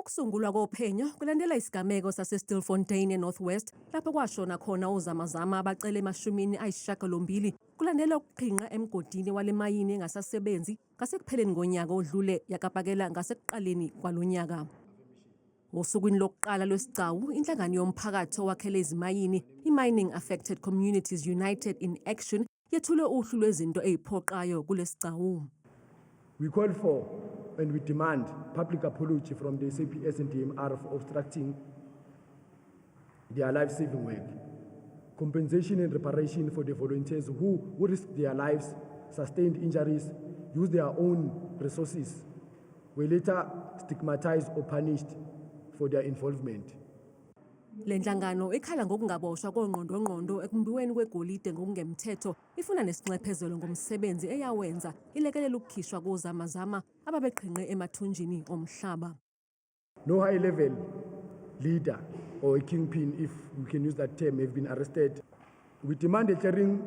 Ukusungulwa kophenyo kulandela isigameko saseStilfontein eNorth West, lapho kwashona khona ozamazama abacela ema-98 kulandela ukuqhinqa emgodini wale mayini engasasebenzi ngasekupheleni konyaka odlule yakapakela ngasekuqaleni kwalo nyaka. Osukwini lokuqala lwesigcawu, inhlangano yomphakathi owakhele izimayini, i-Mining Affected Communities United in Action, yethule uhlu lwezinto ey'phoqayo kulesigcawu. We call for and we demand public apology from the SAPS and DMR for obstructing their life-saving work. Compensation and reparation for the volunteers who risked their lives, sustained injuries, used their own resources, were later stigmatized or punished for their involvement. Le nhlangano ikhala ngokungaboshwa kongqondongqondo ekumbiweni kwegolide ngokungemthetho, ifuna nesinxephezelo ngomsebenzi eyawenza ilekelela ukukhishwa kozamazama ababeqhinqe emathunjini omhlaba. No high level leader or a kingpin, if we can use that term, have been arrested. We demand a clearing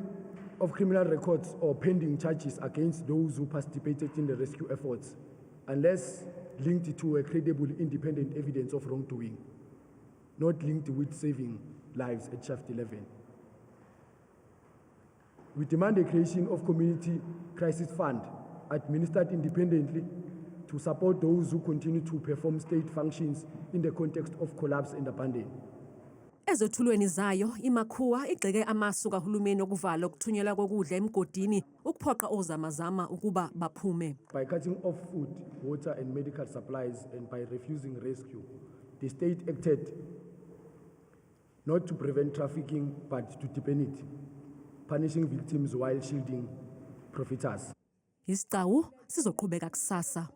of criminal records or pending charges against those who participated in the rescue efforts, unless linked to a credible independent evidence of wrongdoing, not linked with saving lives at Shaft 11. We demand the creation of community crisis fund administered independently to support those who continue to perform state functions in the context of collapse and abandon. Ezethulweni zayo, iMACUA igxeke amasu kahulumeni okuvala ukuthunyelwa kokudla emgodini ukuphoqa ozamazama ukuba baphume. By cutting off food, water, and medical supplies, and by refusing rescue, the state acted not to prevent trafficking but to deepen it, punishing victims while shielding profiteers. Isigcawu sizoqhubeka kusasa.